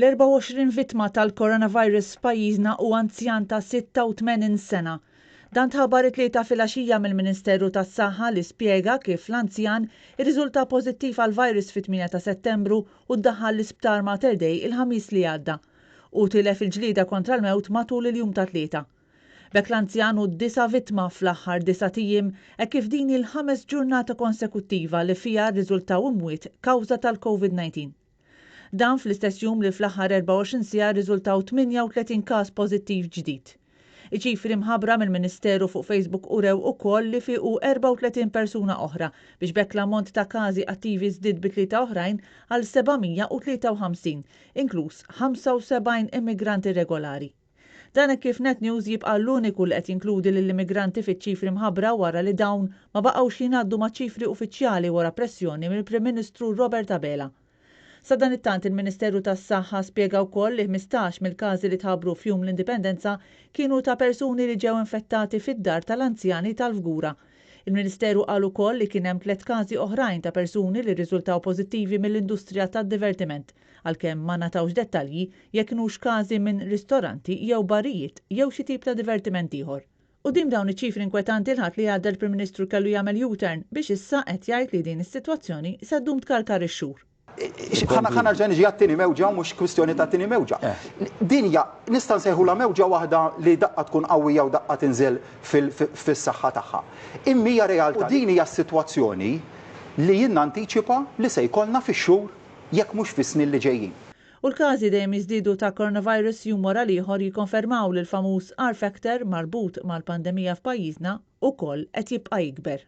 L-24 vittma tal-coronavirus f'pajjiżna hu anzjan ta' 86 sena. Dan tħabbar it-Tlieta filgħaxija mill-Ministeru tas-Saħħa li spjega kif l-anzjan irriżulta pożittiv għall-virus fit-8 ta' Settembru u ddaħħal l-Isptar Mater Dei il-Ħamis li għadda. Hu tilef il-ġlieda kontra l-mewt matul il-jum tat-Tlieta. B'hekk l-anzjan hu d-disa' vittma fl-aħħar disat ijiem hekk kif din hi l-ħames ġurnata konsekuttiva li fiha rriżultaw imwiet kawża tal-Covid-19. Dan fl-istess jum li fl-aħħar 24 siegħa rriżultaw 38 każ pożittiv ġdid. Iċ-ċifri mħabbra mill-Ministeru fuq Facebook urew ukoll li fiequ 34 persuna oħra biex b'hekk l-ammont ta' każi attivi żdied bi tlieta oħrajn għal 753, inkluż 75 immigrant irregolari. Dan hekk kif Net News jibqa' l-uniku li qed jinkludi lill-immigranti fiċ-ċifri mħabbra wara li dawn ma baqgħux jingħaddu maċ-ċifri uffiċjali wara pressjoni mill-Prim Ministru Robert Abela. Sadanittant il-Ministeru tas-Saħħa spjega wkoll li 15 mill-każi li tħabbru f'Jum l-Indipendenza kienu ta' persuni li ġew infettati fid-dar tal-anzjani tal-Fgura. Il-Ministeru qal ukoll li kien hemm tlett każi oħrajn ta' persuni li rriżultaw pożittivi mill-industrija tad-divertiment, għalkemm ma ngħatawx dettalji jekk kinux każi minn ristoranti jew barijiet jew xi tip ta' divertiment ieħor. Quddiem dawn iċ-ċifri inkwetanti l-Ħadd li għadda l-Prim Ministru kellu jagħmel U-turn biex issa qed jgħid li din is-sitwazzjoni se ddum tkarkar ix-xhur. Ħa nerġa' niġi għat-tieni mewġa mhux kwistjoni ta' tieni mewġa. Din hija nista' nsejħulha mewġa waħda li daqqa tkun qawwija u daqqa tinżel fis-saħħa tagħha. Imma hija realtà. U din hija s-sitwazzjoni li jien nantiċipa li se jkollna fix-xhur jekk mhux fis-snin li ġejjin. U l-każi dejjem jiżdiedu ta' coronavirus jum wara l-ieħor jikkonfermaw li l-famuż R-factor marbut mal-pandemija f'pajjiżna wkoll qed jibqa' jikber.